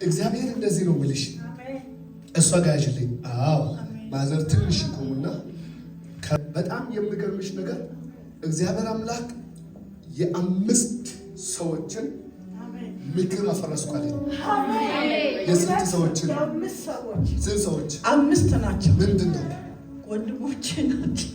እግዚአብሔር እንደዚህ ነው የምልሽ። እሷ ጋር ያዥልኝ። አዎ mother ትንሽ ይቆሙና በጣም የሚገርምሽ ነገር እግዚአብሔር አምላክ የአምስት ሰዎችን ምክር አፈረስኳለኝ። የስንት ሰዎችን? ስንት ሰዎች? አምስት ናቸው። ምንድን ነው? ወንድሞቼ ናቸው።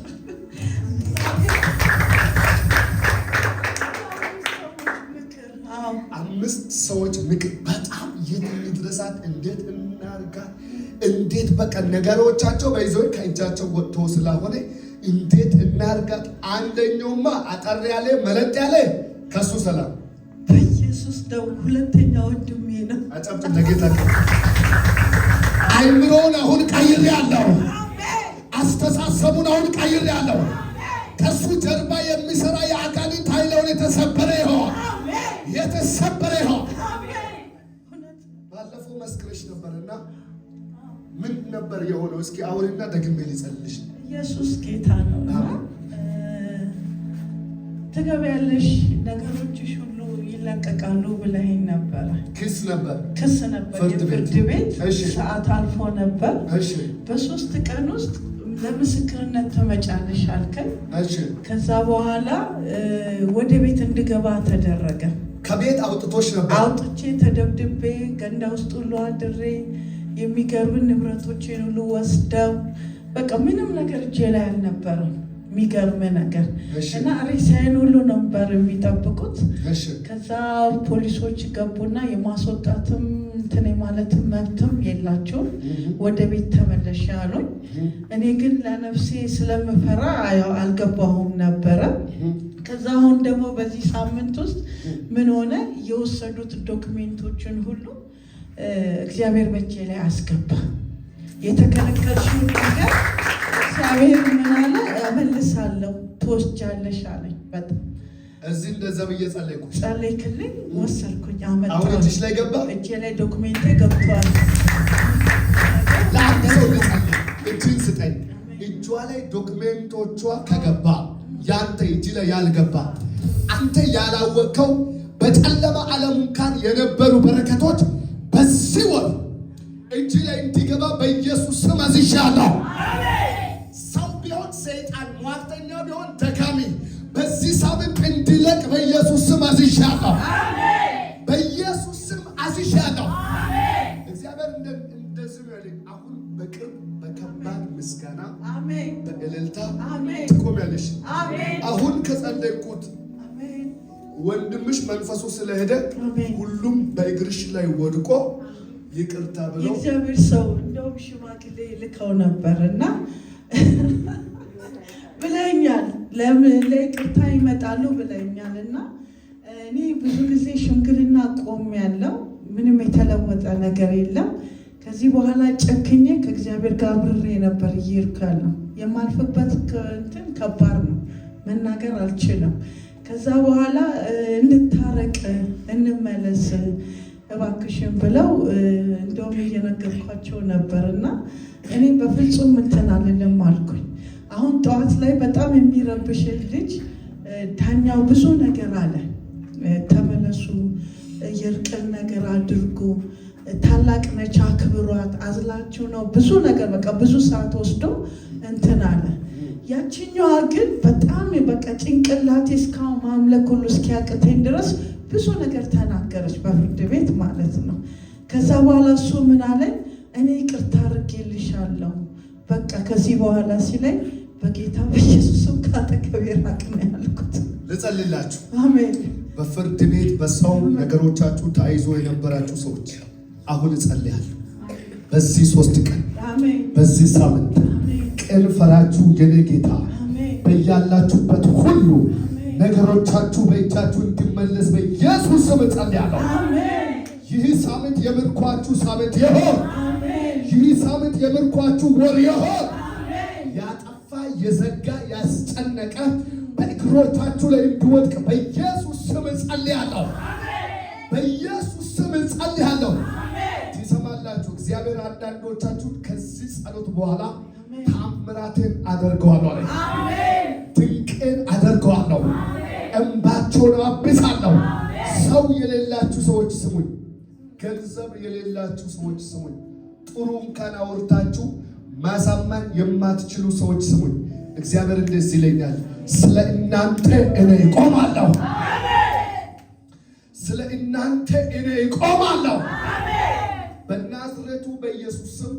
አምስት ሰዎች ምክር በጣም የት እንድረሳት፣ እንዴት እናርጋት፣ እንዴት በቃ ነገሮቻቸው በይዞ ከእጃቸው ወጥቶ ስለሆነ እንዴት እናርጋት። አንደኛውማ አጠር ያለ መለጥ ያለ ከሱ ሰላም በኢየሱስ ደው ሁለተኛ ወንድሜ ነው። አጨብጭብ ለጌታ። አይምሮውን አሁን ቀይሬያለሁ። አስተሳሰቡን አሁን ቀይሬያለሁ። ከሱ ጀርባ የሚሰራ የአጋንንት ኃይለውን የተሰበረ ይሆን፣ የተሰበረ ይሆን። ባለፈው መስክረሽ ነበርና ምን ነበር የሆነው? እስኪ አሁንና ደግሜ ልጸልሽ። ኢየሱስ ጌታ ነው። ትገቢያለሽ፣ ነገሮችሽ ሁሉ ይለቀቃሉ ብለኸኝ ነበረ። ክስ ነበር፣ ክስ ነበር፣ የፍርድ ቤት ሰዓት አልፎ ነበር። በ3 ቀን ውስጥ ለምስክርነት ትመጫለሽ አልከኝ። ከዛ በኋላ ወደ ቤት እንድገባ ተደረገ። ከቤት አውጥቶሽ ነበር? አውጥቼ ተደብድቤ ገንዳ ውስጥ ሁሉ አድሬ የሚገርም ንብረቶቼን ሁሉ ወስደው በቃ ምንም ነገር እጄ ላይ አልነበረም። የሚገርም ነገር እና ሬሳዬን ሁሉ ነበር የሚጠብቁት። ከዛ ፖሊሶች ገቡና የማስወጣትም እንትን የማለትም መብትም የላቸውም። ወደ ቤት ተመለሽ አሉኝ። እኔ ግን ለነፍሴ ስለምፈራ አልገባሁም ነበረ። ከዛ አሁን ደግሞ በዚህ ሳምንት ውስጥ ምን ሆነ? የወሰዱት document ኦችን ሁሉ እግዚአብሔር በእጄ ላይ አስገባ። የተከለከልሽውን ነገር እግዚአብሔር ምን አለ? እመልሳለሁ፣ ትወስጃለሽ አለኝ። በጣም እዚህ እንደዛ ብዬ ጸለይኩ። ጸለይክልኝ፣ ወሰድኩኝ፣ አመጣሁ። አሁን እጅሽ ላይ ገባ፣ እጄ ላይ document ኤ ገብቷል። ለአንድ ሰው ልጸልይ፣ እጅን ስጠኝ። እጇ ላይ document ኦቿ ከገባ ያንተ እጅ ላይ ያልገባ አንተ ያላወቅከው በጨለማ ዓለም እንኳን የነበሩ በረከቶች በዚህ ወር እጅ ላይ እንዲገባ በኢየሱስ ስም አዝዣለሁ። ሰው ቢሆን ሰይጣን፣ ሟርተኛ ቢሆን ደካሚ በዚህ ሳምንት እንዲለቅ በኢየሱስ ስም አዝዣለሁ። በኢየሱስ ስም አዝዣለሁ። እግዚአብሔር እንደዚህ ነው ያለኝ። አሁን በቅርብ በከባድ ምስጋና በእልልታ ትቆሚያለሽ። አሁን ከጸለይኩት ወንድምሽ መንፈሱ ስለሄደ ሁሉም በእግርሽ ላይ ወድቆ ይቅርታ ብሎ የእግዚአብሔር ሰው እንደውም ሽማግሌ ልከው ነበር እና ብለኛል፣ ለይቅርታ ይመጣሉ ብለኛል። እና እኔ ብዙ ጊዜ ሽምግልና ቆም ያለው ምንም የተለወጠ ነገር የለም። ከዚህ በኋላ ጨክኜ ከእግዚአብሔር ጋር አብሬ ነበር እየሄድኩ ያለው። የማልፍበት እንትን ከባድ ነው፣ መናገር አልችልም። ከዛ በኋላ እንታረቅ፣ እንመለስ እባክሽን ብለው እንደውም እየነገርኳቸው ነበር እና እኔ በፍጹም እንትን አልልም አልኩኝ። አሁን ጠዋት ላይ በጣም የሚረብሽ ልጅ ዳኛው ብዙ ነገር አለ። ተመለሱ፣ የእርቅን ነገር አድርጉ፣ ታላቅ ነች፣ አክብሯት፣ አዝላችሁ ነው ብዙ ነገር በቃ ብዙ ሰዓት ወስዶ እንትን አለ። ያችኛዋ ግን በጣም በቃ ጭንቅላቴ እስካሁን ማምለክ ሁሉ እስኪያቅተኝ ድረስ ብዙ ነገር ተናገረች፣ በፍርድ ቤት ማለት ነው። ከዛ በኋላ እሱ ምን አለኝ፣ እኔ ይቅርታ አድርጌልሻለሁ በቃ ከዚህ በኋላ ሲለኝ በጌታ በኢየሱስም ከአጠገቤ ራቅ ነው ያልኩት። ልጸልላችሁ። አሜን። በፍርድ ቤት በሰው ነገሮቻችሁ ተይዞ የነበራችሁ ሰዎች አሁን እጸልያለሁ። በዚህ 3 ቀን በዚህ ሳምንት ቅን ፈራችሁ የኔ ጌታ በያላችሁበት ሁሉ ነገሮቻችሁ በእጃችሁ እንዲመለስ በኢየሱስ ስም እጸልያለሁ። ይህ ሳምንት የምርኳችሁ ሳምንት ይሆን። ይህ ሳምንት የምርኳችሁ ወር ይሆን። ያጠፋ የዘጋ ያስጨነቀ በእግሮቻችሁ ላይ እንዲወድቅ በኢየሱስ ስም እጸልያለሁ። በኢየሱስ ስም እጸልያለሁ። ትሰማላችሁ። እግዚአብሔር አንዳንዶቻችሁን ከዚህ ጸሎት በኋላ ታምራትን አደርገዋለሁ አለኝ። ድንቅን አደርገዋለሁ። እንባቸውን አብሳለሁ። ሰው የሌላችሁ ሰዎች ስሙኝ። ገንዘብ የሌላችሁ ሰዎች ስሙኝ። ጥሩ እንኳን አውርታችሁ ማሳመን የማትችሉ ሰዎች ስሙኝ። እግዚአብሔር እንደዚህ ይለኛል፣ ስለ እናንተ እኔ እቆማለሁ። ስለ እናንተ እኔ እቆማለሁ። በናዝሬቱ በኢየሱስ ስም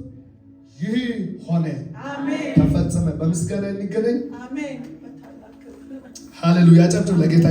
ይህ ሆነ፣ ተፈጸመ። በምስጋና እንገናኝ። አሜን። ሃሌሉያ! ጨብጭብ ለጌታ።